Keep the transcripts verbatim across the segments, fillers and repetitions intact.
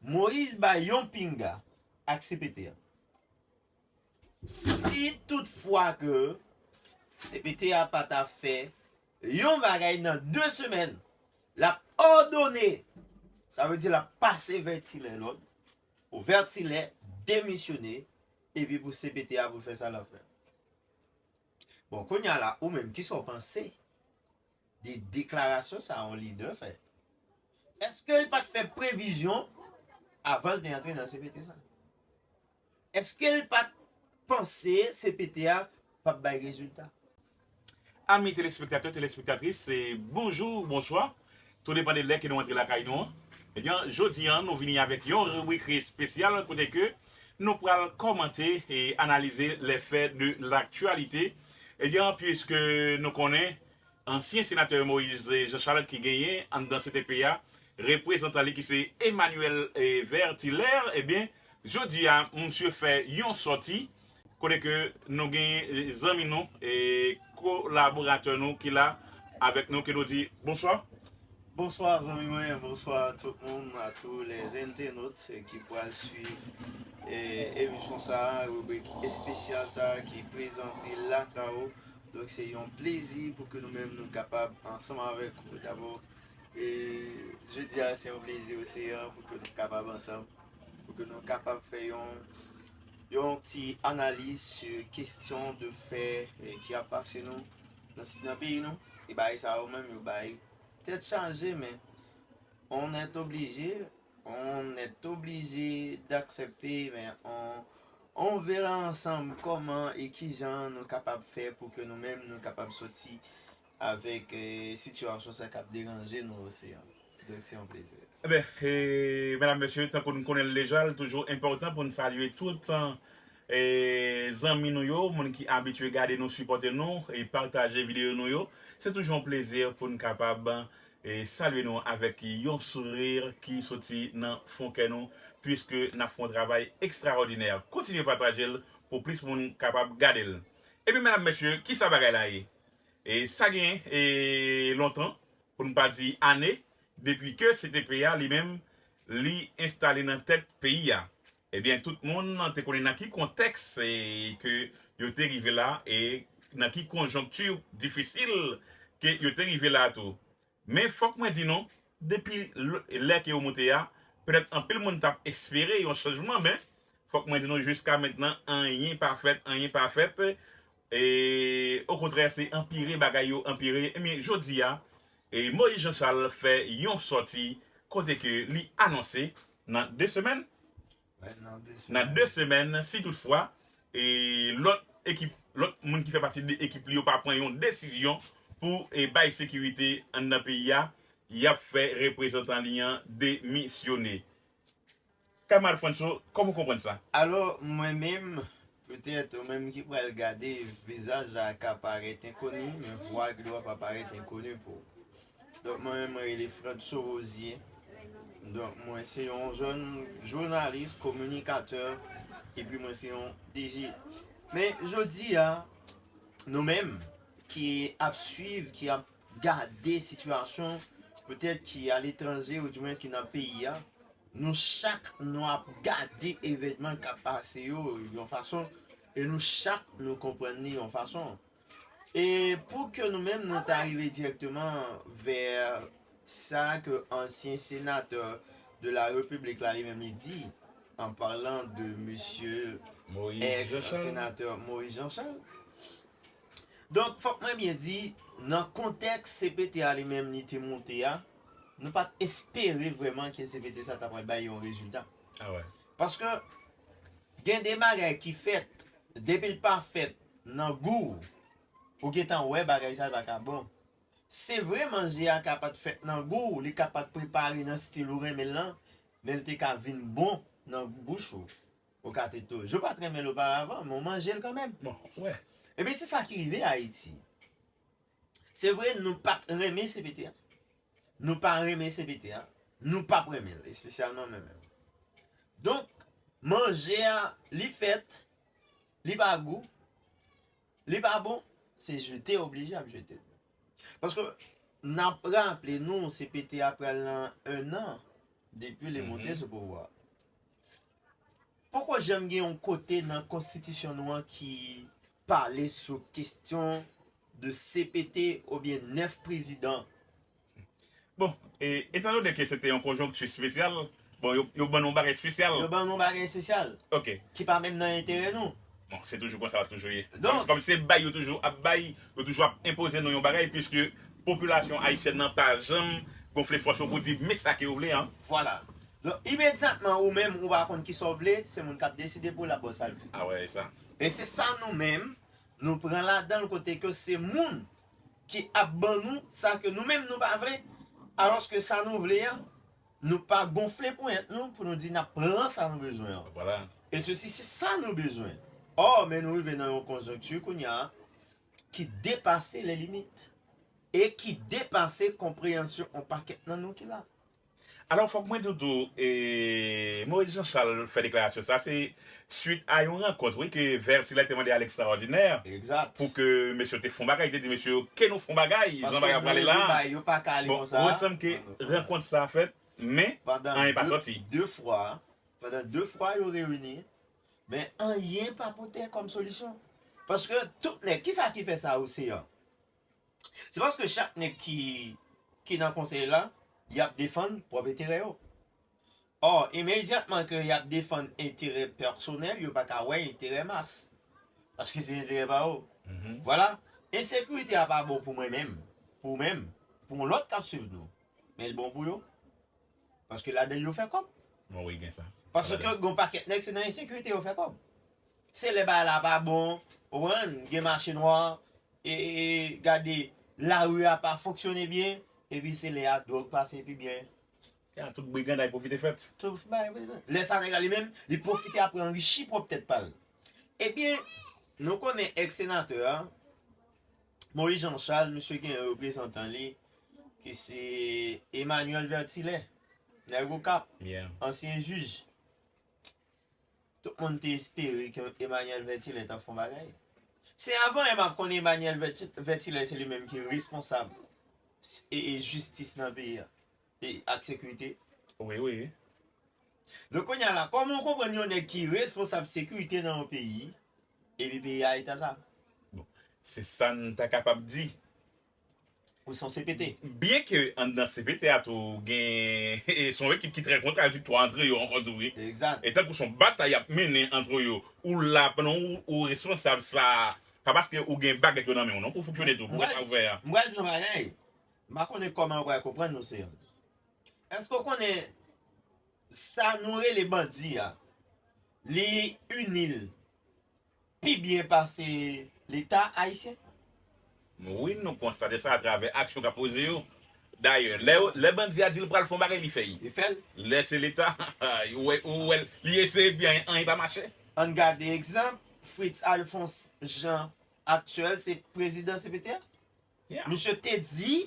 Moyiz bay yon pinga ak C P T a. Si toutfwa ke C P T a pa ta fè yon bagay nan de semèn, l ap òdone, sa vle di l ap pase Vètilè lòd, pou Vètilè demisyone, epi pou C P T a pou fè sa l ap fè. Bon, kounye a la, ou menm, kisa w panse de deklarasyon sa yon lidè fè? Èske l pa t fè previzyon avan l te antre nan C P T sa? Èske l pa t panse C P T a p ap bay rezilta? Ami telespektatè, telespektatris, e bonjou, bonswa. Tou depann de lè ke nou antre lakay nou an. Ebyen, jodi a, nou vini avèk yon ribrik espesyal kote ke nou pral kòmante e analize les faits de l'actualité. Ebyen, piske nou konnen ansyen senatè Moïse Jean Charles ki genyen anndan C T P a, reprezantan li ki se Emmanuel, e, Vertilaire, ebyen, jodi a, misye fè yon sòti kote ke nou gen, e, zanmi nou, e, kolaboratè nou ki la avèk nou, ke nou di bonswa. Bonswa, zanmi mwen, bonswa tout moun, a tous les internautes, e, ki pral swiv, e, emisyon sa a, ribrik espesyal sa a ki prezante lakay ou. Donk, se yon plezi pou ke nou menm nou kapab ansanm avèk ou. Dabò, e, jodi a, se yon plezi osi, an, pou ke nou kapab ansanm, pou ke nou kapab fè yon, yon ti analiz sou kesyon de fè, e, ki ap pase nou nan, nan peyi nou. E bagay sa yo menm, yo bay tèt chaje, men on est obligé, on est obligé d'accepter, men on, on verra ensemble kòman e kijan nou kapab fè pou ke nou menm nou kapab sòti avèk, e, sitiyasyon sa k ap deranje nou osi, an. Donk, se yon plezi. Eben, e, medam, mesye, tankou n konnen l deja, l toujou enpòtan pou n salye tout, e, zanmi nou yo, moun ki abitye gade nou, sipòte nou, e pataje videyo nou yo. Se toujou yon plezi pou n kapab, e, salye nou avèk yon souri ki soti nan fon kè nou, piske n ap fè yon travay ekstraòdinè. Kontinye pataje l pou plis moun kapab gade l. Ebyen, medam, mesye, kisa bagay la ye? E sa gen, e, lontan, pou n pa di ane, depi ke C T P a li menm, li enstale nan tèt peyi a. Ebyen, tout moun te konnen nan ki kontèks, e, ke yo te rive la, e nan ki konjonkti difisil ke yo te rive la tou. Men fòk mwen di nou, depi l-, lè ke yo moute a, petèt anpil moun t ap espere yon chanjman, men fòk mwen di nou, jiska mentnan, anyen pa fèt, anyen pa fèt. E, okontrè, se anpire bagay yo anpire. Ebyen, jodi a, e, Moïse Jean Charles fè yon sòti kote ke li anonse nan de semèn, Wè, nan de nan semèn. de semèn, si toutfwa, e, lòt ekip, lòt moun ki fè pati de ekip li yo pa pran yon desizyon pou, e, bay sekirite anndan peyi a, y ap fè reprezantan li an demisyone. Kamarad Francho, kòman w konprann sa? Alò, mwen menm, petèt ou menm ki pral gade, vizaj la ka parèt enkoni, men vwa ki dwe pa parèt enkoni pou ou. Donk, mwen menm, mwen rele Francho Rosier. Donk, mwen se yon jèn jounalis, kominikatè, epi mwen se yon D J. Men, jodi a, nou menm ki ap swiv, ki ap gade sitiyasyon, petèt ki aletranje, oudimwens ki nan peyi a, nou chak, nou ap gade evènman k ap pase yo yon fason, e nou chak, nou konprann li yon fason. E pou ke nou menm, nou ta rive dirèkteman vè sa ke ansyen senatè de la Repiblik la, li menm, li di, an palan de mesye Moïse èks Jean Charles. Senatè Moïse Jean Charles. Donk, fòk mwen byen di, nan kontèks C P T a li menm li te moute a, nou pa t espere vrèman ke C P T sa ta pral bay yon rezilta. Ah ouais. Paske gen de bagay ki fèt, depi l pa fèt nan gou w, ou gentan wè bagay sa pa ka bon. Se vre, manje a ka pa t fèt nan gou w, li ka pa t prepare nan stil ou renmen l lan, men l te ka vin bon nan bouch ou. Ou ka te toujou pa t renmen l oparavan, men w manje l kanmenm. Bon, wè. Ebyen, se sa ki rive Ayiti. Se vre, nou pa t renmen C P T a. Nou pa renmen C P T a. Nou p ap renmen l, espesyalman mwen menm. Donk, manje a, li fèt, li pa gou, li pa bon, se jete, oblije ap jete l. Paske, n ap raple nou, C P T a pral nan en an. Depi li monte sou pouvwa. Poko janm gen yon kote nan konstitisyon nou an ki pale sou kesyon de C P T oubyen nèf prezidan. Bon, e, etandone ke se te yon konjonkti espesyal, bon, yo, yo ban nou yon bagay espesyal. Yo ban nou yon bagay espesyal Ok. Ki pa menm nan enterè nou. Bon, se toujou konsa l ap toujou ye. Donk- Kòm se bay yo toujou ap bay, yo toujou ap enpoze nou yon bagay, piske popilasyon ayisyèn nan pa janm gonfle fòs yo pou di men sa ke yo vle an. Vwala. Donk, imedyatman, ou menm, ou pa konn kisa w vle, se moun k ap deside pou l ap ba w sa l vle. Ah wè, e sa. E se sa nou menm, nou pran ladan l kote ke se moun ki ap ban nou sa ke nou menm nou pa vle, alòske sa nou vle an, nou pa gonfle ponyèt nou pou nou di n ap pran sa nou bezwen an. Vwala. E sesi, se sa nou bezwen. Ò, men nou rive nan yon konjonkti kounye a ki depase lè limit e ki depase konpreyansyon yon pakèt nan nou ki la. Alò, fòk mwen di w tou, e, Moïse Jean Charles fè deklarasyon sa, se swit a yon rankont, wi, ke Vertilè te mande a Lekstraòdinè Egzat. Pou ke mesye te fon bagay, te di mesye yo, ke nou fon bagay, jan bagay ap prale la. Yo pa ka ale Bon, konsa. Mwen sanm ke rankont sa fèt, men Pandan anyen pa de- sòti. De fwa, pandan de fwa yo reyini, men anyen pa pote kòm solisyon. Paske tout nèg, kisa ki fè sa oseyan? Se paske chak nèg ki, ki nan konsèy la, y ap defann pwòp enterè yo. Ò, imedyatman ke y ap defann enterè pèsonèl, yo pa ka wè enterè mas. Paske se enterè pa yo. Vwala. Ensekirite a pa bon pou mwen menm, pou ou menm, pou yon lòt k ap swiv nou. Men l bon pou yo. Paske ladan l yo fè kòb. Bon, wi, gen sa. Paske gen yon pakèt nèg se nan ensekirite yo fè kòb. Se lè bagay la pa bon, ou konprann, gen mache nwa, e, e, e gade lari a pa fonksyone byen, epi se lè a dwòg pase pi byen. Ya, tout briganday pwofite fèt. Tout bagay prezan. Lè sa nèg la li menm, li pwofite apre anrichi pwòp tèt pa l. Ebyen, nou konnen èks senatè a, Moïse Jean Charles, misye gen yon reprezantan li, ki se Emmanuel Vertilè, nèg Okap, Yeah. ansyen jij. Tout moun te espere ke Emmanuel Vertilè t ap fè yon bagay. Se avan yè m ap konnen Emmanuel Verti- Vertilè se li menm ki responsab s- e, e jistis nan peyi a e ak sekirite. Wi, wi. Donk kounye a la, kòman w konprann yon nèg ki responsab sekirite nan yon peyi, epi peyi a eta sa? Se sa n ta kapab di. Ou se yon C P T. Byen ke anndan C P T a tou gen, se yon ekip ki trè kontradiktwa antre yo ankò tou, wi. Egzat. E tankou se yon batay y ap mennen antre yo, ou la pandan ou, ou responsab sa, pa paske ou gen bagèt yo nan men w, non, pou fonksyone tou, pou fè sa ou fè a. M pral di yon bagay. M pa konnen kòman ou pral konprann nou se. Èske w konnen sa nou rele bandi a, li ini l pi byen pase Leta ayisyen? Wi, nou konstate sa atravè aksyon k ap poze yo. Dayè, lè, lè bandi a di l pral fè yon bagay, li fè l. Li fè l. Lè se Leta, ou wè, ou wè, li eseye byen, anyen pa mache. Ann gade egzanp, Fritz Alphonse Jean, aktyèl, se prezidan C P T a. Yeah. Misye te di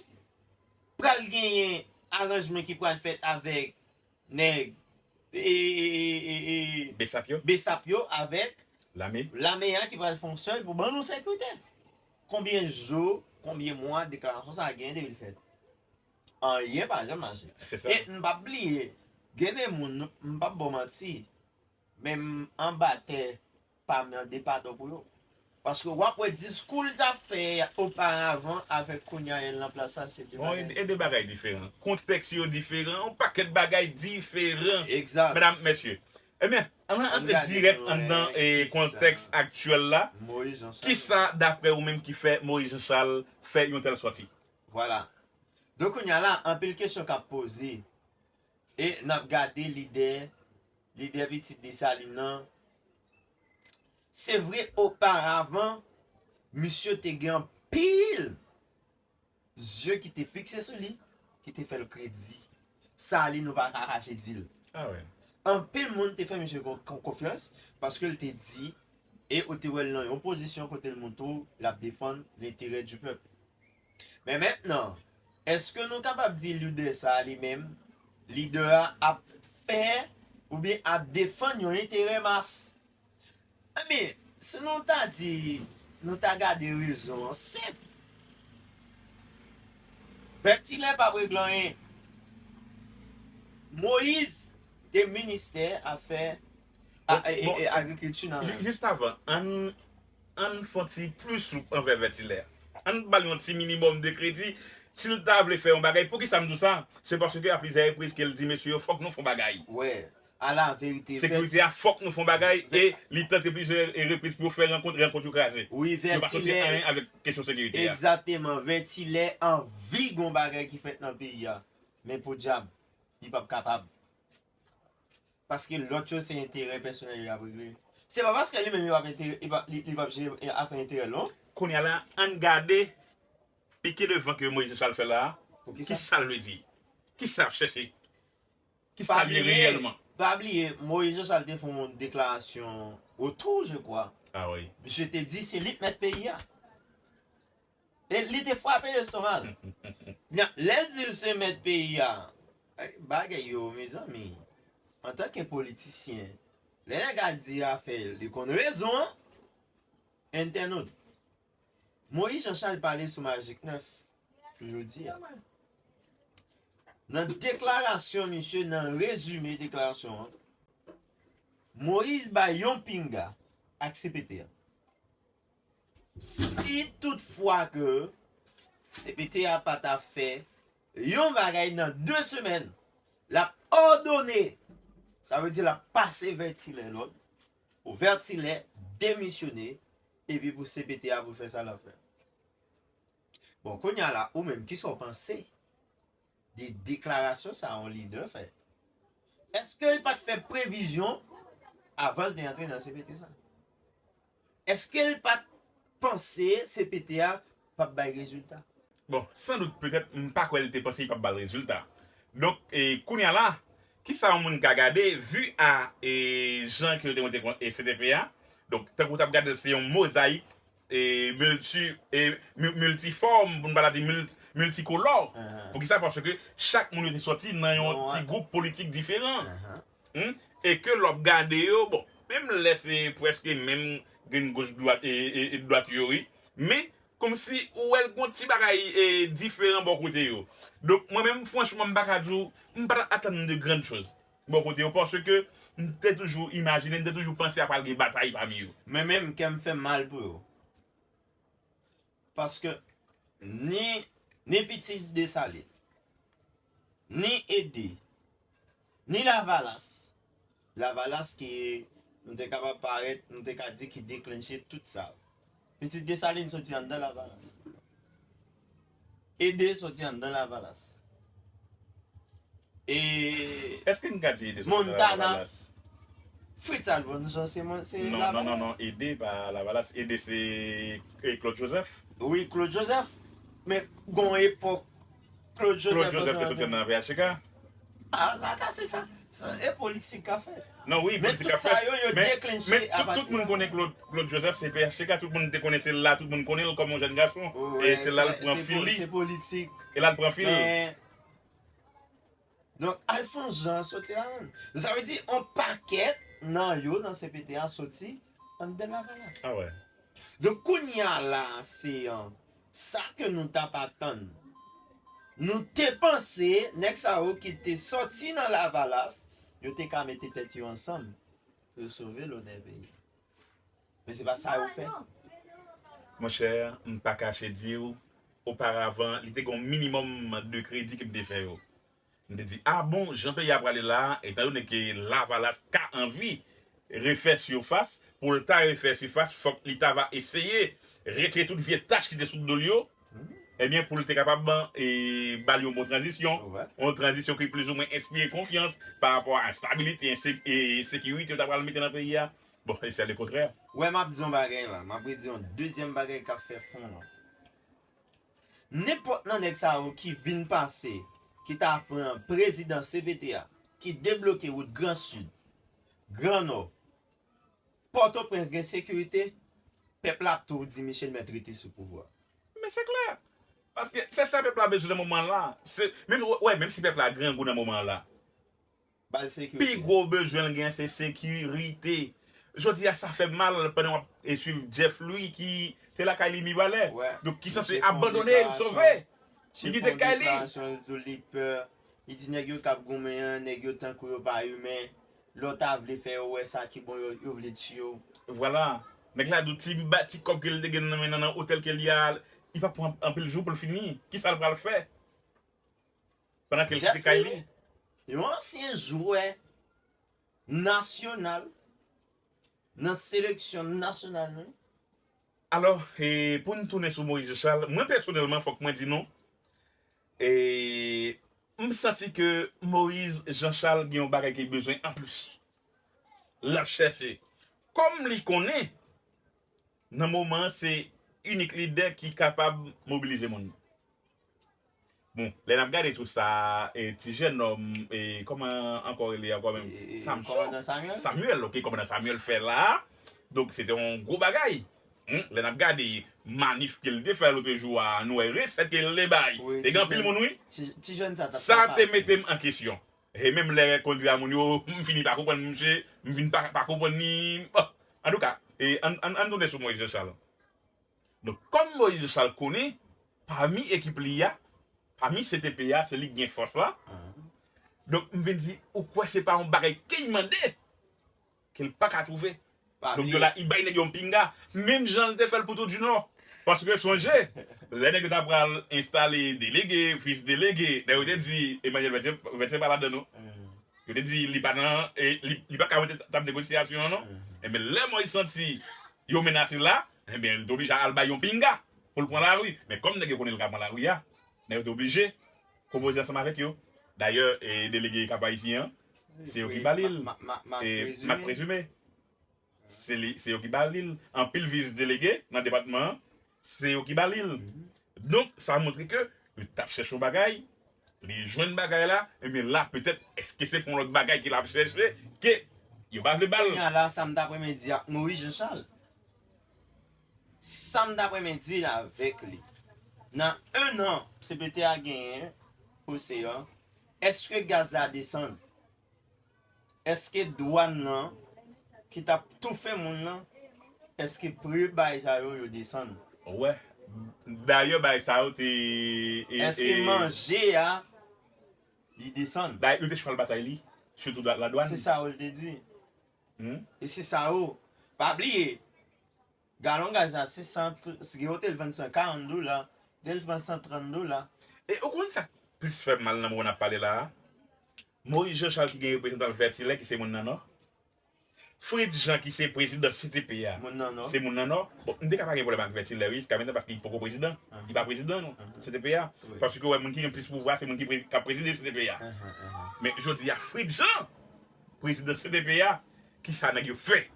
pral genyen aranjman ki pral fèt avèk nèg e, e, e, e, e, Besap yo, Besap yo avèk lame. Lame a ki pral fè yon sèl pou ban nou sekirite. Konbyen jou, konbyen mwa deklarasyon sa a gen depi l fèt? Anyen pa janm mache. Se sa. E m p ap bliye, gen de moun, m p ap ba w manti, menm anba tè pa mande padon pou yo. Paske w ap wè diskou l t ap fè oparavan avèk kounye a l nan plas la, se de Bon, e, bagay. E de bagay diferan. Kontèks yo diferan, yon pakèt bagay diferan. Egzat. Medam, mesye. Ebyen, ann antre Ann gade dirèk nou, anndan e, e kisa kontèks aktyèl la. Moïse Jean Charles. Kisa, daprè ou menm, ki fè Moïse Jean Charles fè yon tèl sòti? Vwala. Donk, kounye a la, anpil kesyon k ap poze. E n ap gade lidè, lidè pitit Desalin nan. Se vre, oparavan, misye te gen anpil zye ki te fikse sou li, ki te fè l kredi. Sa li nou pa ka kache di l. Ah wè. Anpil moun te fè misye kon- kon- konfyans, paske l te di, e ou te wè l nan yon pozisyon kote l montre w l ap defann lenterè di pèp. Men mentnan, èske nou kapab di lidè sa a li menm, lidè a ap fè oubyen ap defann yon enterè mas? Ebyen, si nou ta di, nou ta gade rezon an senp. Bètilè p ap regle anyen. Moïse gen ministè afè a- e- e- e- agrikilti nan men. Jis avan, ann ann fè yon ti pli soup anvè Vètilè. Ann ba l yon ti minimòm de kredi. Si l ta vle fè yon bagay, poukisa m di w sa? Se paske a plizyè repriz ke l di mesye yo, fòk nou fè yon bagay. Wè, a la verite, sekirite a, fòk nou fè yon bagay, e li tante plizyè repriz pou yo fè rankont, rankont yo kraze. Wi, yo pa soti anyen avèk kesyon sekirite a. Egzakteman, Vètilè anvi gon bagay ki fèt nan peyi a. Men podyab, li p ap kapab. Paske lòt yo se enterè pèsonèl yo ap regle. Se pa paske li menm li p ap enterè, li p ap, li, li p ap jere afè enterè l non. Kounye a la, ann gade pike devan ke Moïse Jean Charles fè la a. Poukisa? Kisa l vle di? Kisa l ap chèche? Kisa l ye reyèlman? Pa bliye, Moïse Jean Charles te fè yon deklarasyon otou, je crois. Ah wi. Misye te di se li k mèt peyi a. E li te frape l estoma l. Lè l di l se mèt peyi a, bagay yo, mezanmi, antanke politisyen, lè nèg a di afè l, li konn rezon an. Entènot, Moïse Jean Charles pale sou Majik nèf jodi a. Nan deklarasyon misye, nan rezime deklarasyon an, Moïse bay yon pinga ak C P T a. Si toutfwa ke C P T a pa ta fè yon bagay nan de semèn, l ap òdone, sa vle di l ap pase Vètilè lòd, pou Vètilè demisyone, epi pou C P T a pou fè sa l ap fè. Bon, kounye a la, ou menm, kisa w panse de deklarasyon sa yon lidè fè? Èske l pa t fè previzyon avan l te antre nan C P T sa? Èske l pa t panse C P T a p ap bay rezilta? Bon, sandout, petèt, m pa kwè l te panse li p ap ba l rezilta. Donk, e, kounye a la, kisa yon moun ka gade, vi a, e, jan ke yo te monte kon, e, C T P a? Donk, tankou w t ap gade l, se yon mozayik, e, milti, e, mi- miltifòm, pou n pa ta di mil- miltikolò. Poukisa? Paske chak moun yo te sòti nan yon ti gwoup politik diferan. Hmm? E ke lè w ap gade yo, bon, menm lè se prèske menm grenn goch dwat, e, e, e dwat yo, wi. Men, kòmsi ou wè l gon ti bagay, e, diferan bò kote yo. Donk, mwen menm, franchman, m pa ka di w, m pa t atann de grann choz bò kote yo, paske m te toujou imajine, m te toujou panse a pral gen batay pami yo. Mwen menm, kè m fè m mal pou yo. Paske ni, ni pitit Desalin, ni Ede, ni Lavalas, Lavalas ki nou te kapab parèt, nou te ka di ki deklenche tout sa. Pitit Desalin soti anndan Lavalas. Ede soti anndan Lavalas. E Èske n ka di Ede soti nan Montana, Lavalas? Fritz Alphonse Jean, se mwen, se Lavalas. Non, non, non, non, Ede pa Lavalas. Ede se, e, Claude Joseph. Wi, Claude Joseph. Men gon epòk Claude Joseph, Claude Joseph te soti nan P H T K. Ah, la, ta se sa. Sa, e politik ka fè. Non, wi, politik ka fè. Men tout sa yo, yo deklenche apati de la. Men tout, tout moun konnen Claude, Claude Joseph, se P H T K, tout moun te konnen se la, tout moun konnen l kòm yon jèn gason. E se la l pran fil li. Se politik. E la l pran fil. Men, donk, Alphonse Jean soti ladan l. Sa vle di, yon pakèt nan yo, nan C P T a, soti anndan Lavalas. Ah wè. Donk, kounye a la, se, euh, sa ke nou t ap atann. Nou te panse, nèg sa yo ki te sòti nan Lavalas, yo te ka mete tèt yo ansanm pou yo sove lonè peyi. Men se pa sa yo fè. Monchè, m pa kache di w, oparavan, li te gen yon minimòm de kredi ke m te fè yo. M te di, a bon, jan peyi a prale la a, etandone ke Lavalas ka anvi refè sifas, pou l ta refè sifas, fòk li ta va eseye retire tout vye tach ki te sou do l yo. Ebyen, pou l te kapab, e, ba l yon bon tranzisyon, yon tranzisyon ki plizoumwen enspire konfyans pa rapò a estabilite, ense- e sekirite yo ta pral mete nan peyi a. Bon, e se lekontrè. Wè, m ap di yon bagay la, m ap redi yon dezyèm bagay k ap fè fon lan. Nenpòt nan nèg sa yo ki vin pase, ki ta pran prezidans C P T a, ki debloke wout Gran Sid, Gran Nò, Pòtoprens gen sekirite, pèp la ap toujou di Michel mèt rete sou pouvwa. Men se klè. Paske se sa pèp la bezwen nan moman la. Se, menm, wè, menm si pèp la grangou nan moman la, ba l sekirite. Pi gwo bezwen l gen, se sekirite. Jodi a, sa fè m mal pandan w ap, e, swiv Jeff Louis ki te lakay li Mibalè. Donk, ki sanse abandone, l sove. Li kite kay li. Li di w li pè. Li di nèg yo k ap goumen an, nèg yo tankou yo pa imen. Lè w ta vle fè yo wè sa ki bon, yo, yo vle tiye w. Vwala. Nèg la di w ti, ba, ti kòb ke l te gen nan men nan, nan otèl ke li a, li pa pran anpil jou pou l fini. Kisa l pral fè? Pandan ke l kite kay li. Yon ansyen jwè nasyonal nan seleksyon nasyonal nou. Alò, e, pou n tounen sou Moïse Jean Charles, mwen pèsonèlman, fòk mwen di nou, e, m santi ke Moïse Jean Charles gen yon bagay ke l bezwen anplis. L ap chèche. Kòm li konnen, nan moman an, se inik lidè ki kapab mobilize moun. Bon, lè n ap gade tou sa, e, ti jennonm, e, kòman ankò rele ankò menm? Samson. Samuel, ok, kòmandan Samuel fè la a. Donk, se te yon gwo bagay. Hmm, lè n ap gade manif ke l te fè lòt jou a, nou wè resèt ke l te bay. Te gen anpil moun, wi. Ti jèn sa t ap fè pase. Sa te mete m an kesyon. E menm lè kontre a moun yo, m fini pa konprann misye, m vin pa, pa konprann ni. Bon, antouka, e, ann, ann, ann tounen sou Moïse Jean Charles. Donk, kòm Moïse Jean Charles konnen, pami ekip li a, pami C T P a, se li k gen fòs la. Donk, m vin di, ou kwè se pa yon bagay ke l mande, ke l pa ka twouve. Donk, yo la, li bay nèg yo yon pinga. Menm jan l te fè l pou Trou di Nò. Paske sonje, lè nèg yo ta pral enstale delege, vis delege, lè yo te di Emmanuel Vètyè, Vètyè pa ladan non. Yo te di li pa nan, e, li, li pa ka mete tab negosyasyon an non. Enben, lè Moïse santi yo menase l la, enben, li te oblije al bay yon pinga pou l pran lari. Men kòm nèg yo konnen l ka pran lari a, nèg yo te oblije konpoze ansanm avèk yo. Dayè, e, delege Kap Ayisyen an, se yo ki ba li l. E, m ap prezime. Se li, se yo ki ba li l. Anpil vis delege nan depatman an, se yo ki ba li l. Donk, sa montre ke yo t ap chèche yon bagay, li jwenn bagay la, ebyen la, petèt, èske se pou yon lòt bagay ke l ap chèche, ke yo pa vle ba l? Kounye a la, sa m t ap renmen di ak Moïse Jean Charles. Sa m t ap renmen di l avèk li. Nan en an, C P T a genyen pwosè an, èske gaz la desann? Èske dwàn nan ki t ap toufe moun nan, èske pri bagay sa yo, yo desann? Wè. Dayè bagay sa yo te. Èske manje a, li desann? Dayè, yo te chwal batay li, sitou ladwàn. Se sa yo l te di. E se sa yo. Pa bliye, galon gaz la, se san, yo te l vann san karant dola, te l vann san trant dola. E ou konn sa k plis fè m mal nan moman n ap pale la a? Moïse Jean Charles ki gen reprezantan l Vètilè ki se moun nan Nò. Fritz Jean ki se prezidan C T P a. Moun nan Nò. Se moun nan Nò. Bon, m te ka pa gen pwoblèm ak Vètilè wi, jiska mentnan paske li poko prezidan. Li pa prezidan non. C T P a. Paske ou wè moun ki gen plis pouvwa se moun ki pre- k ap prezide C T P a. Men jodi a Fritz Jean, prezidan C T P a, kisa nèg yo fè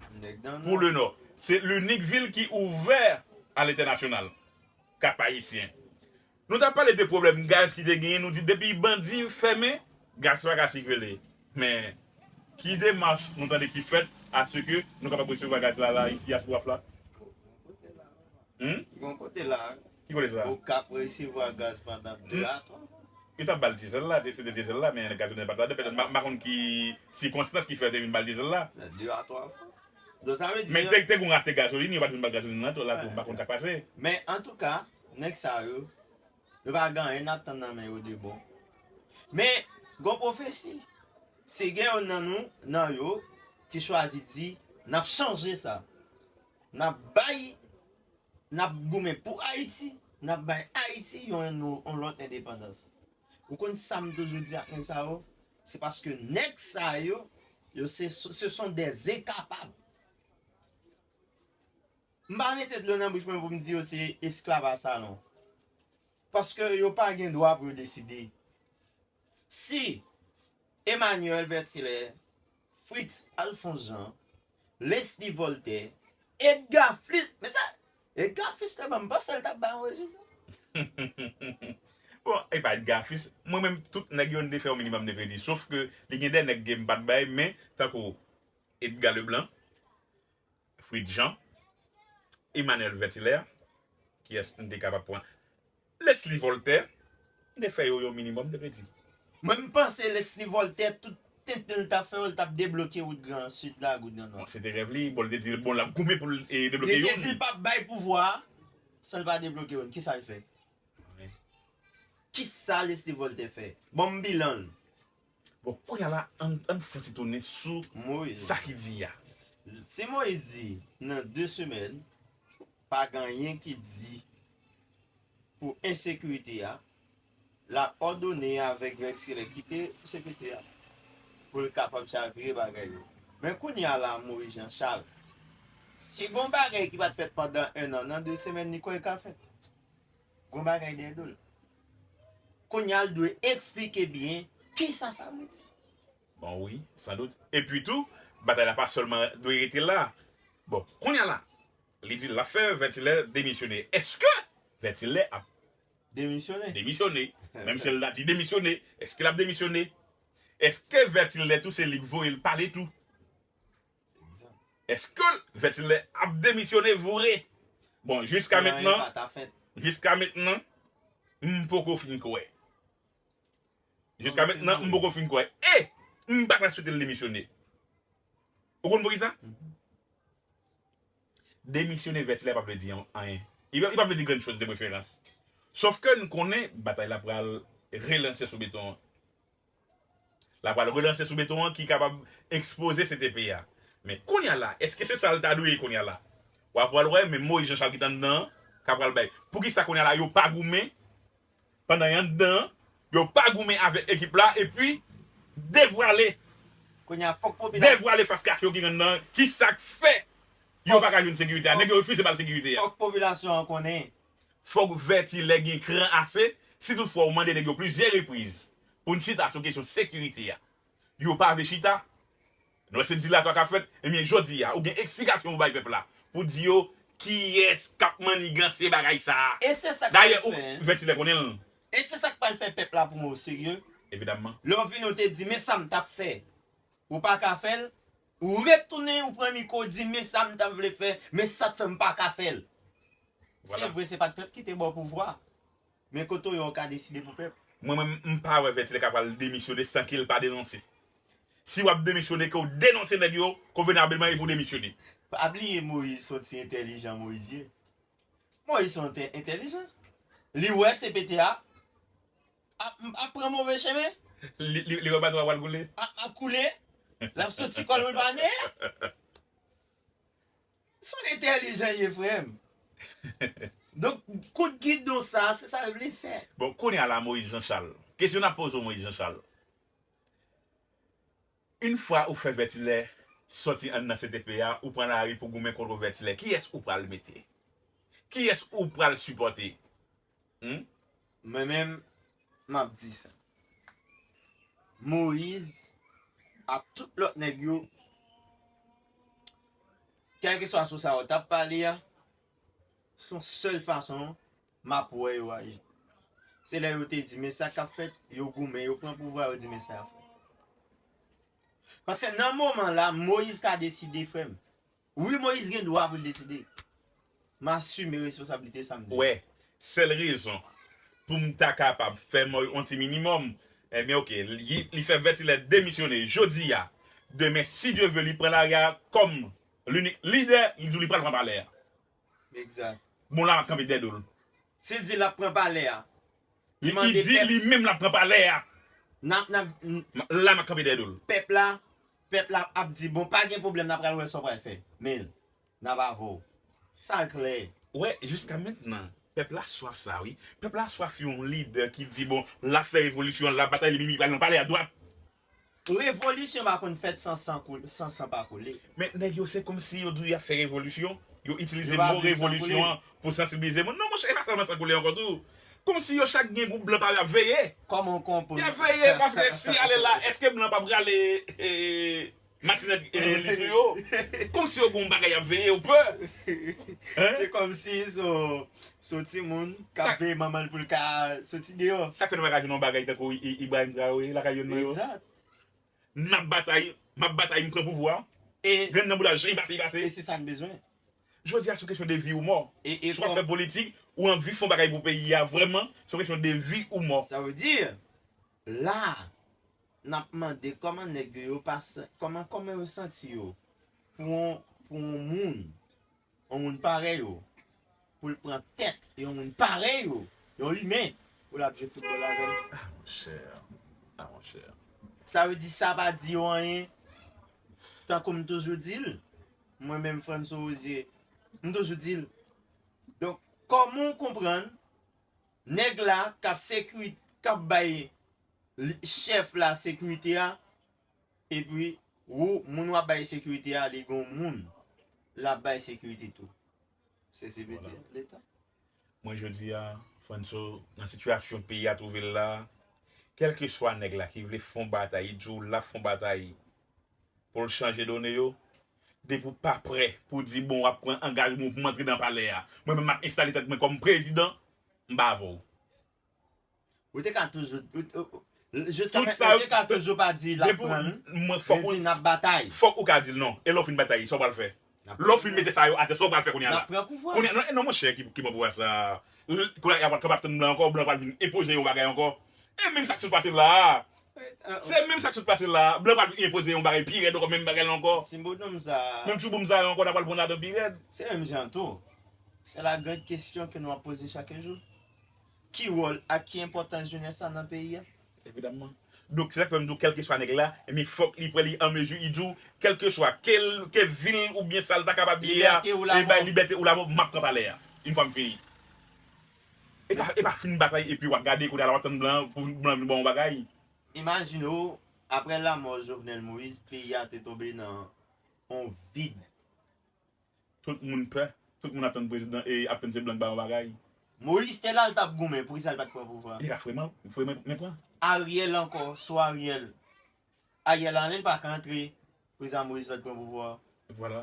pou le Nò? Se linik vil ki ouvè a lentènasyonal. Kap Ayisyen. Nou t ap pale de pwoblèm gaz ki te genyen, nou di depi bandi fèmen, gaz pa ka sikile. Men, ki demach nou tande ki fèt aske nou kapab resevwa gaz la la isi a sou waf la? Hum? Gon kote la. Ki kote sa? Ou k ap resevwa gaz pandan de a twa mwa. Yo t ap ba l dizèl la, se te dizèl la, men gazolen pa t la. Petèt, m pa konn ki sikonstans ki fè yo te vin ba l dizèl la. De a twa fwa. Donk sa vle di. Men te, te gon rate gazolin, yo pa t vin ba l gazolin nan tou, la tou, m pa konn sa k pase. Men antouka, nèg sa yo, yo pa gen anyen n ap tann nan men yo de bon. Men, gon pwofesi. Si gen youn nan nou, nan yo, ki chwazi di, n ap chanje sa. N ap bay, n ap goumen pou Ayiti, n ap bay Ayiti yon, yon, yon lòt endepandans. Ou konn sa m toujou di ak nèg sa yo? Se paske nèg sa yo, yo se, ce sont des incapables. M pa mete dlo nan bouch mwen pou m di yo se esklav a salon. Paske yo pa gen dwa pou yo deside. Si Emmanuel Vertilaire, Fritz Alphonse Jean, Leslie Voltaire, Edgar Fils, men sa, Edgar Fils te ban m, m panse l t ap bay yon rezilta. Bon, e pa Edgar Fils, mwen menm tout nèg yo m te fè yon minimòm de kredi, sof ke li gen de nèg ke m pa t bay, men tankou Edgar Leblanc, Fritz Jean, Emmanuel Vertilaire, kiyès m te kapab pran? Leslie Voltaire, m te fè yo yon minimòm de kredi. Mwen m panse Leslie Voltaire, tout tenten l t ap fè yo, l t ap debloke wout Gran Sid la, wout Gran Nò. Bon, se te rèv li, bon, l te di, bon, l ap goumen pou l e, debloke youn. Li te di l p ap bay pouvwa a san l pa debloke youn. Kisa l fè? Kisa Leslie Voltaire fè? Ban m bilan l. Bon, kounye a la, ann, ann fè yon ti tounen sou Moyiz. Sa ki di a. Si Moyiz di nan de semèn, pa gen anyen ki di pou ensekirite a, l ap òdone avèk Vètilè kite sekirite a pou l kapab chavire bagay yo. Men kounye a la, Moyiz Jan Chal, si gon bagay ki pa t fèt pandan en an, nan de semèn, li kwè l ka fèt. Gon bagay dèyè do l. Kounye a, l dwe eksplike byen kisa sa vle di. Bon, wi, sandout. Epi tou, batay la pa sèlman dwe rete la. Bon, kounye a la, li di l ap fè Vètilè demisyone. Èske Vètilè ap Demisyone. Demisyone? Menm si l la di demisyone, èske l ap demisyone? Èske Vètilè tou se li k voye l pale tou? Èske Vètilè ap demisyone vre? Bon, jiska mentnan, jiska mentnan, m poko fin kwè. Jiska mentnan, m poko fin kwè. E m pa ta swete l demisyone. Ou konn poukisa? Demisyone Vètilè pa vle di anyen. Li pa vle di grann choz de preferans. Sòf ke n konnen batay la pral relanse sou beton an. La pral relanse sou beton an ki kapab ekspoze C T P a. Men kounye a la, èske se sa l ta dwe ye kounye a la? W ap pral wè, men Moyiz Jan Chal ki t anndan an, ka pral bay. Poukisa kounye a la yo pa goumen pandan y anndan an, yo pa goumen avèk ekip la, epi devwale, Kounye a, fòk popilasyon, devwale fas kach yo ki anndan an, kisa k fè yo pa ka jwenn sekirite a, nèg yo refize ba l sekirite a. Fòk popilasyon an konnen. Fòk Vètilè gen kran ase, si toutfwa ou mande nèg yo plizyè repriz pou n chita sou kesyon sekirite a. Yo pa vle chita. Nou wè se dilatwa k ap fèt, ebyen jodi a, ou gen eksplikasyon pou bay pèp la, pou di yo kiyès k ap manniganse bagay sa a. E se sa k Dayè, pral ou, fè, Vètilè konnen l. E se sa k pral fè pèp la pran w serye. Evidaman. Lè w vini w te di, men sa m t ap fè. Ou pa ka fè l. Ou retounen, ou pran mikwo, ou di, men sa m t ap vle fè, men sa k fè m pa ka fè l. Se Vwala. Vre, se pa t pèp ki te ba w pouvwa. Men kote w ye, w ka deside pou pèp. Mwen menm, m pa wè Vètilè ka pral demisyone san ke l pa denonse. Si w ap demisyone, ke w denonse nèg yo konvenableman epi w demisyone. Pa bliye Moyiz se yon ti entèlijan Moyiz ye. Moyiz se yon entè- entèlijan. Li wè C P T a ap, ap pran move chemen. Li, li, li wè bato a pral koule. Ap, ap koule. L ap soti kòl pou l pa neye. Se yon entèlijan ye, frè m. Donk, kout gidon sa, se sa l vle fè. Bon, kounye a la, Moyiz Jan Chal. Kesyon n ap poze w, Moyiz Jan Chal. Yon fwa ou fè Vètilè sòti anndan C T P a, ou pran lari pou goumen kont Vètilè, kiyès ou pral mete? Kiyès ou pral sipòte? Hmm? Mwen menm, m ap di sa. Moyiz ak tout lòt nèg yo, kèlkeswa sou sa yo t ap pale a, se yon sèl fason m ap wè yo aji. Se lè yo te di, men sa k ap fèt, yo goumen, yo pran pouvwa, yo di, men sa y ap fè. Paske nan moman la, Moyiz ka deside, frè m. Wi, Moyiz gen dwa pou l deside. M asime responsablite sa m di. Wè, sèl rezon pou m ta kapab fè mò yon ti minimòm, ebyen, oke, li, li fè Vètilè demisyone jodi a. Demen, si Dye vle, li pran lari a kòm linik lidè, li di w li pral pran palè a. Egzak. Bon, la m ap kanpe dèyè do l. Si l di l ap pran palè a, Li, li di li menm l ap pran palè a. N ap, n ap, n- M- La m ap kanpe dèyè do l. Pèp la, pèp la ap di, bon, pa gen pwoblèm, n ap pral wè sa w pral fè. Men, n ap avè w. Sa klè. Wè, jiska mentnan, pèp la swaf sa, wi. Pèp la swaf yon lidè ki di, bon, l ap fè revolisyon, l ap batay, li menm li pral nan palè a dwat. Revolisyon pa konn fèt san san koule, san san pa koule. Men nèg yo, se kòmsi yo di w y ap fè revolisyon, yo itilize Yo pa mo vle san revolisyon koule. An pou sansibilize moun. Non, monchè, e pa sèlman san koule ankò tou. Kòmsi yo chak gen gwoup blan pa yo ap veye. Kòman w konprann? Y ap veye, paske si y ale la, èske blan p ap rale, e, matinèt, e, li sou yo? Kòmsi yo gen yon bagay y ap veye, ou pè? Hein? Se kòmsi se yon, se yon timoun k Sa- ap veye manman l pou l ka soti deyò. Sa k fè nou pa ka jwenn yon bagay tankou I- I- Ibrahim Traoré lakay youn nan yo? Egzat. N ap batay, m ap batay, m pran pouvwa. E, Grenn nan bouda, jan li pase, li e pase. Se sa n bezwen. Jodi a, se yon kesyon de vi ou mò. E, e Swa w kòm- fè politik, ou anvi fè yon bagay pou peyi a, vrèman, se yon kesyon de vi ou mò. Sa vle di, la, n ap mande kòman nèg yo, yo pa san- kòman, kòman yo santi yo pou yon, pou yon moun, yon moun parèy yo, pou l pran tèt yon moun parèy yo, yon imen, pou l ap jwe foutbòl avè l. Ah, monchè. Ah, monchè. Sa vle di sa pa di yo anyen. Tankou m toujou di l, mwen menm Frantzso Rosier, m toujou di l. Donk, kòman w konprann nèg la k ap sekiri-, k ap bay li, chèf la sekirite a, epi ou, moun w ap bay sekirite a, li gon moun l ap bay sekirite tou. Se sekirite Leta. Mwen, jodi a, Frantzso, nan sitiyasyon peyi a twouve l la, kèlkeswa nèg la ki vle fè yon batay, li di w l ap fè yon batay pou l chanje done yo, depi w pa prè pou di, bon, w ap pran angajman w pou m antre nan palè a, mwen menm m ap enstale tèt mwen kòm prezidan, m pa avè w. Ou te ka toujou, ou, ou, jiska mentnan, ou te ka toujou pa di l ap pran l, men di n ap batay. Fòk ou ka di l non. E lè w fin batay, sa w pral fè? Lè w fin mete sa yo atè, sa w pral fè kounye a la? N ap pran pouvwa. Kounye a, non, non, monchè, ki, ki pran pouvwa sa? Kounye a, y ap, y ap tann blan ankò, blan pral vin enpoze yon bagay ankò. E menm sa k sot pase la a. Se menm sa k sot pase la a. Blan pral vin enpoze yon bagay pi rèd ankò, menm bagay la ankò. Ti bonom sa. Menm ti bonom sa yo ankò, n ap pral pran ladan pi rèd. Se menm jan tou. C'est la grande question que nou ap poze chak jou. Ki wòl ak ki enpòtans jenès la nan peyi a? Evidamman. Donk, se sa k fè m di w, kèlkeswa nèg la, men fòk li prè, li an mezi, li di w, kèlkeswa, kèl, kèl vil oubyen sa l ta kapab ye a, e bay libète ou lamò, m ap pran palè a. Yon fwa m fini. E pa, e pa fin batay epi w ap gade kounye a la w ap tann blan pou blan vin ba w yon bagay. Imajine w, aprè lanmò Jovenel Moïse, peyi a te tonbe nan yon vid. Tout moun pè. Tout moun ap tann prezidan e ap tann se blan k ba yo bagay. Moyiz te la l t ap goumen, poukisa l pa t pran pouvwa a? Li ka fre mal, fre men, men pran. Ariel ankò, sou Ariel. Ariel ale, l pa ka antre. Prezidan Moyiz pa t pran pouvwa a. Vwala.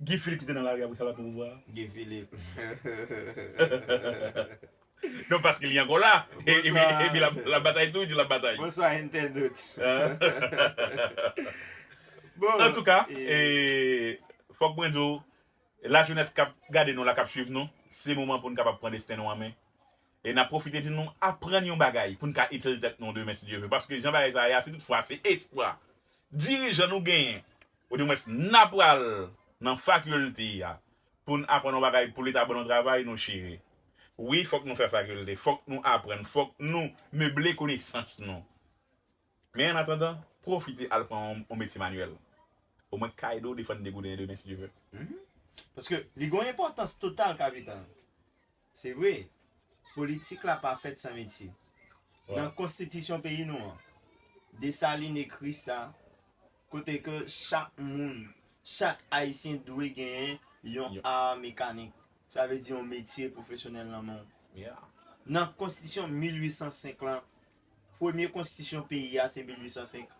Guy Philippe ki te nan lari a, poukisa l pa t pran pouvwa a? Guy Philippe. Non, paske li ankò la. Epi, epi l ap, l ap batay tou, li di l ap batay. Bonswa, entènot. Bon, antouka, e, fòk mwen di w, lajenès k ap gade nou la, k ap swiv nou, se moman pou n kapab pran desten nou an men. E n ap pwofite di nou aprann yon bagay pou n ka itil tèt nou demen, si Dye vle. Paske jan bagay sa a ye a, si toutfwa se espwa dirijan nou genyen, oudimwens n a pral nan fakilte a, pou n aprann yon bagay pou Leta ban nou travay, nou chire. Wi, fòk nou fè fakilte, fòk nou aprann, fòk nou meble konesans nou. Men annatandan, pwofite al pran yon, yon metye manyèl. Omwen ka ede w defann de gouden demen, si Dye vle. Paske li gen yon enpòtans total kapital. Se vre, politik la pa fèt san metye. Nan konstitisyon peyi nou an, Desalin ekri sa, kote ke chak moun, chak Ayisyen dwe genyen yon ar mekanik. Sa vle di yon metye pwofesyonèl nan men w. Nan konstitisyon mil uit san senk lan, premye konstitisyon peyi a se mil uit san senk.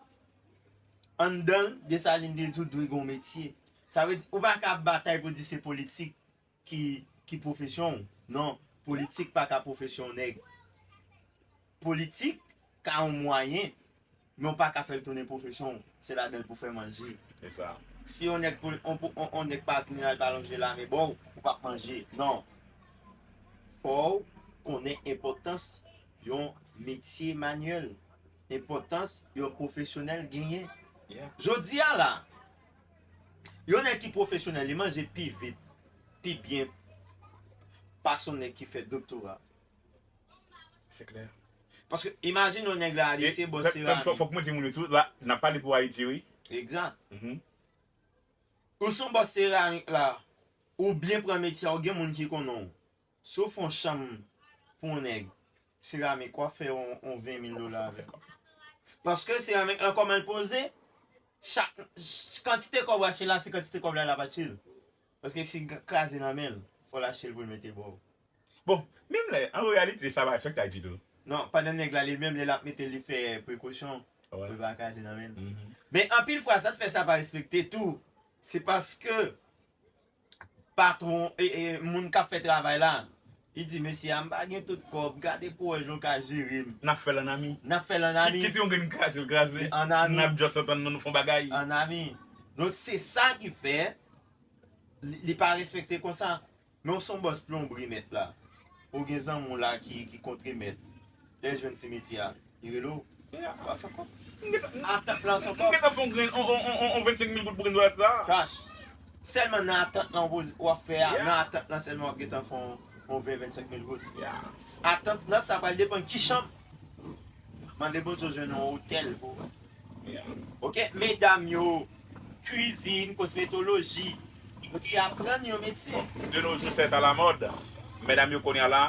Anndan l, Desalin te di w dwe gen yon metye. Sa vle di, ou pa ka ap batay pou di se politik ki, ki pwofesyon w. Non, politik pa ka pwofesyon yon nèg. Politik ka yon mwayen, men w pa ka fè l tounen pwofesyon w. Se ladan l pou fè manje. Se sa. Si yon nèg, pou, on, pou, on, on nèg pa vini la, l pa lonje lamen ba w, ou p ap manje. Non. Fò w konnen enpòtans yon metye manyèl, enpòtans yon pwofesyonèl genyen. Jodi a la, yon nèg ki pwofesyonèl, li manje pi vit, pi byen pase yon nèg ki fè doktora. Se klè. Paske imajine yon nèg la, li se bòs seramik. Fòk mwen di moun yo tou, la, n ap pale pou Ayiti, wi. Egzak. Ou se yon bòs seramik la, ou byen pran metye a, ou gen moun ki konnen w. Si w fè yon chanm pou yon nèg, seramik, w ap fè yon, yon ven mil dola avè l. Paske seramik lan, kòman l poze, chak, ch-, kantite kòb w achte la, se kantite kòb la l ap achte l. Paske si l kraze nan men l, fò l achte l pou l mete ba w. Bon, menm lè, an reyalite, sa pa respekte ditou. Non, pandan nèg la li menm, lè l ap mete l, li fè prekosyon pou l pa kraze nan men l. Men anpil fwa, sa k fè sa pa respekte tou, se paske patwon, e, e, moun k ap fè travay la, li di, mesye a, m pa gen tout kòb, gade pou w wè jan w ka jere m. N ap fè l an ami. N ap fè l an ami. Kit yon grenn kraze l kraze, n ap just antann nou, nou fè yon bagay. An ami. Donk, se sa ki fè, li, li pa respekte konsa. Men w se yon bòs plonbri mèt la. Ou gen zanmi w la ki, ki kontre mèt. Lè l jwenn ti metye a, li rele w. W ap fè kòb. Atant lan se yon kòb. M gentan fè yon grenn, on, on, on, on vennsenk mil goud pou grenn dwèt la. Kach. Sèlman nan atant lan w ap fè a, nan atant lan sèlman w ap gentan fè yon, yon ven, vennsenk mil goud. Atant lan, sa pral depann ki chanm. Mande Bondye w jwenn yon otèl pou ou. Ok, medam yo, kwizin, kosmetoloji. Donk se aprann yon metye. De nos jours, c'est à la mode. Medam yo kounye a la,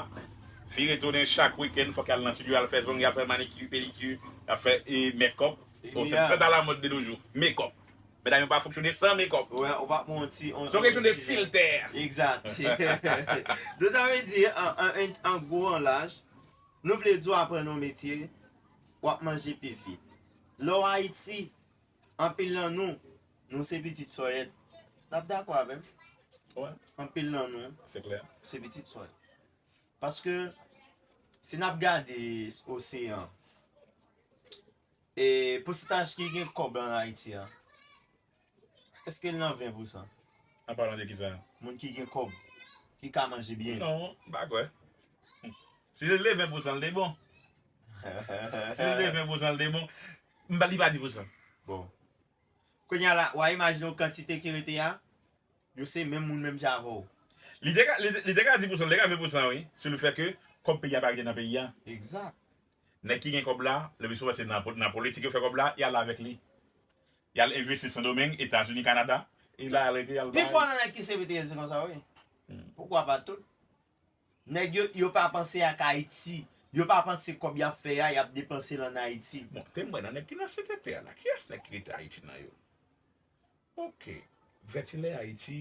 fi retounen chak wikenn, fòk y al nan studio, y al fè zong, y al fè manikir, pedikir, y al fè e, make-up. Bon, c'est à la mode de nos jours. Make-up. Medam yo pa fonksyone san make-up. Wè, ou pa pran yon ti. Se yon kesyon de filtè. Egzat. Donk sa vle di, an, an, an, an gwo, an laj, nou vle di w aprann yon metye, w ap manje pi vit. Lè w Ayiti, anpil nan nou, nou se pitit sòyèt. N ap dakò avè m? Wè, Anpil nan nou, se klè. se pitit sòyèt. Paske si n ap gade oseyan, e pousantaj ki gen kòb an Ayiti a, èske l nan ven pousan? An palan de kisa? Moun ki gen kòb, ki ka manje byen. Non, m pa kwè. Si l te ven pousan, l te bon. Si l te ven pousan, l te bon. M pa, li pa di pousan. Bon. Kounye a la, w a imajine w kantite ki rete a, yo se menm moun menm jan avè w. Li te ka, li, li te ka di pousan, li te ka ven pousan, wi. Sou le fè ke kòb peyi a pa rete nan peyi a. Egzat. Nèg ki gen kòb la, le pi souvan se nan, nan politik yo fè kòb la, y al avèk li. Y al envesti Sendomeng, Etazini, Kanada, e la y al rete, y al Pi bay. Fò nan nèg ki se P T S se konsa, wi. Poukwa pa tout? Nèg yo, yo pa panse ak Ayiti. Yo pa panse kòb y ap fè a, y ap depanse l ann Ayiti. Bon, te m wè nan nèg ki nan C T T a la, kiyès nèg ki rete Ayiti nan yo? Ok. Vètilè Ayiti,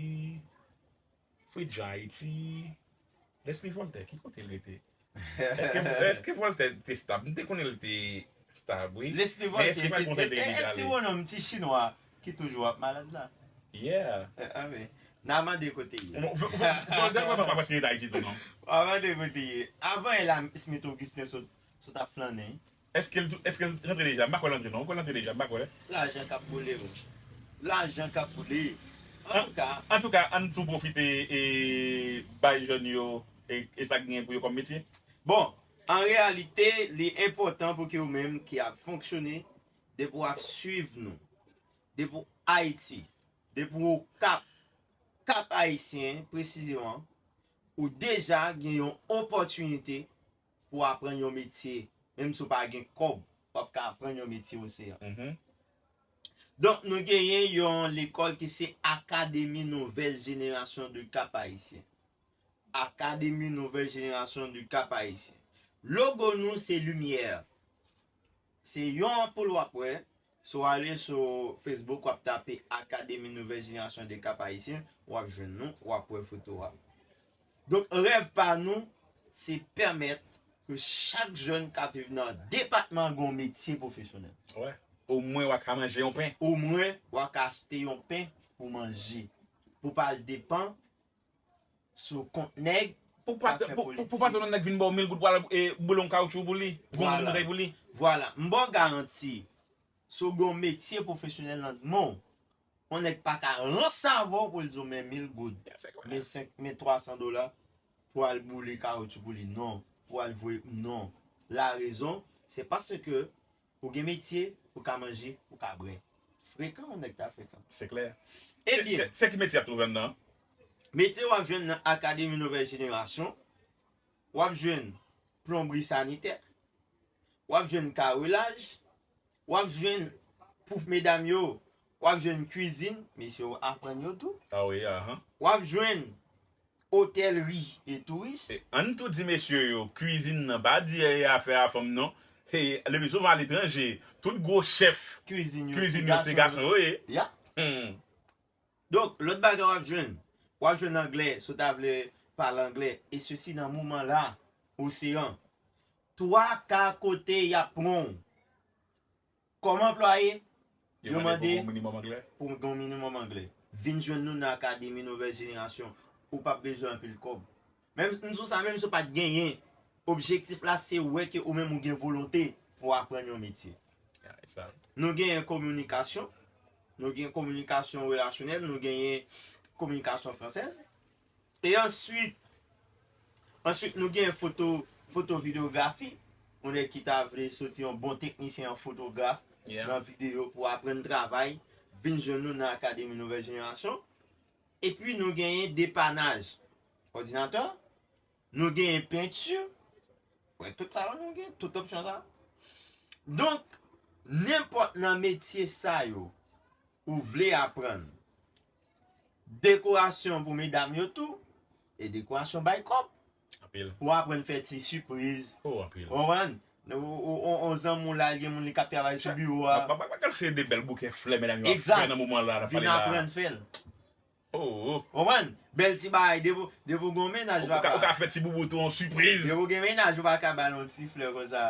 Fritjan Ayiti, Leslie Voltaire, ki kote l rete? Èske, èske Voltaire te stab? M te konnen l te stab, wi. Leslie Men èske Voltaire, pa se konte l te e- e- deja ti ale? Bonòm, ti chinwa ki toujou ap malad la. Yeah. E, a, men, n a mande kote l ye. Bon, Vo- Vo- Voltaire vrèman pa prèske rete Ayiti tou, non? N a mande kote l ye. Avan e la, Smith Augustin sot, sot ap flannen. Èske l tou- èske l rantre deja? M pa kwè l rantre, non. Ou kwè l rantre deja? M pa kwè. Lajan k ap boule, monchè. Lajan k ap boule. Antouka, Antouka, ann tou pwofite e bay jèn yo e, e sa k genyen pou yo kòm metye. Bon, an reyalite, li enpòtan pou ke ou menm ki ap fonksyone, depi w ap swiv nou, depi w Ayiti, depi w Okap, Kap Ayisyen presizeman, ou deja gen yon opòtinite pou aprann yon metye, menm si w pa gen kòb, w ap ka aprann yon metye oseyan. Mhm. Donk, nou genyen yon lekòl ki se Académie Nouvelle Génération du Cap Haïtien. Académie Nouvelle Génération du Cap Haïtien. Logo nou se limyè. Se yon anpoul w ap wè. Si w ale sou Facebook, w ap tape Académie Nouvelle Génération du Cap Haïtien, w ap jwenn nou, w ap wè foto a. Donk, rèv pa nou, se pèmèt ke chak jèn k ap viv nan depatman an gen yon metye pwofesyonèl. Wè. Omwen w a ka manje yon pen. Omwen, w a ka achte yon pen pou manje. Pou pa al depan sou kont nèg. Pou pa, pou, pou, pou pa tann nèg vin ba w mil goud pou al e, boule yon kawchou pou li, pou yon boutèy pou li. Vwala. M ba w garanti, si w gen yon metye pwofesyonèl nan men w, yon nèg pa ka ranse avè w pou l di w men mil goud, men senk, men twa san dola pou al boule kawchou pou li. Non. Pou al voye, non. La rezon, se paske ou gen metye, ou ka manje, ou ka bwè. Frekan, yon nèg ta frekan. Se klè. Ebyen, Se ki metye y ap twouve anndan? Metye w ap jwenn nan Académie Nouvelle Génération, w ap jwenn plonbri sanitè, w ap jwenn karelaj, w ap jwenn pou medam yo, w ap jwenn kwizin, mesye yo aprann yo tou. Ah wi, ahan. W ap jwenn otèlri e touris. E ann tou di mesye yo, kwizin nan pa di e afè a fanm non. E le pi souvan aletranje, tout gwo chèf Kwizin yo kwizin se yo se gason. Gason yo ye. Ya. Hmm. Donk, lòt bagay w ap jwenn, w ap jwenn anglè, si w ta vle pale anglè, e sesi nan moman la, oseyan. Twa ka kote y ap pran w. Kòm anplwaye, yo mande pou w gen yon minimòm anglè. Vin jwenn nou nan Akademi Nouvèl Jenerasyon. Ou p ap bezwen anpil kòb. Menm, m di w sa, menm si w pa t genyen, objektif la se wè ke ou menm ou gen volonte pou w aprann yon metye. Nou genyen kominikasyon, nou gen kominikasyon relasyonèl, nou genyen kominikasyon fransèz. E answit, answit nou gen foto, foto videyografi. Yon nèg ki ta vle soti yon bon teknisyen, yon fotograf nan videyo pou aprann travay, vin jwenn nou nan Akademi Nouvèl Jenerasyon. Epi nou genyen depanaj òdinatè, nou genyen penti. Wè, tout sa yo nou gen, tout opsyon sa. Donk, Nenpòt nan metye sa yo ou vle aprann, dekorasyon pou medam yo tou, e dekorasyon bay kòb. Anpil. Pou aprann fè ti sipriz. Oh, anpil. Ou konprann? On zanmi w la, gen moun li k ap travay sou biwo a. Pa pa pa se de bèl boukè flè medam yo ap fè nan moman la n ap pale la. Vin aprann fè l. Oh, oh. Konprann? Bèl ti bagay, depi depi w gen yon mennaj, Ou ka, ou papa. Ka fè ti boubou tou yon sipriz. Depi w gen mennaj, ou pa ka ba l yon ti flè konsa.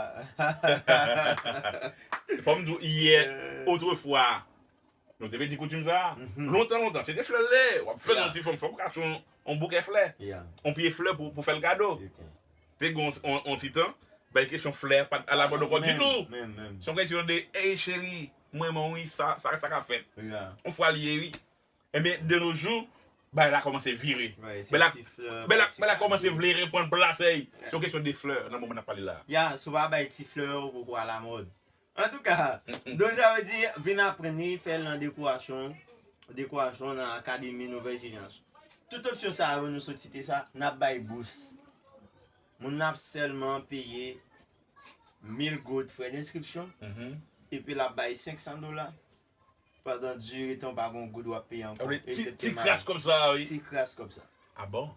Fò m di w, yè, otrefwa, nou te pedi koutim sa. Lontan, lontan, se te flè l ye. W ap fè l yon ti fanm, fò w kache yon, yon boukè flè. Yeah. Yon pye flè pou, pou fè l kado. Ok. Te gen yon, yon, yon ti tan, bay kesyon flè pa t alamòd ankò ditou. Menm, menm. Se yon kesyon de, ey cheri, mwen renmen w wi, sa, sa, sa ka fèt. Yeah. Yon fwa l ye wi. Ebyen, de nos jours, bagay la kòmanse vire. Right, se Bèl la, ti flè, bèl la, ti bèl la kado. Kòmanse vle reprann plas ey. Se yon kesyon de flè nan moman n ap pale la. Ya, si w pa bay ti flè yo, ou poko alamòd. Antouka, donk sa vle di, vin aprann li, fè l nan dekorasyon, dekorasyon nan Akademi Nouvèl Jenerasyon. Tout opsyon sa yo, nou sot site sa, n ap bay bous. Moun nan ap sèlman peye mil goud frè denskripsyon, Mhm. epi l ap bay senk san dola pandan dire tan w pa gen goud w ap peye ankò. Sa vle di, ti, Eksepte ti malad. Kras kòb sa, wi. Ti kras kòb sa. Ah bon?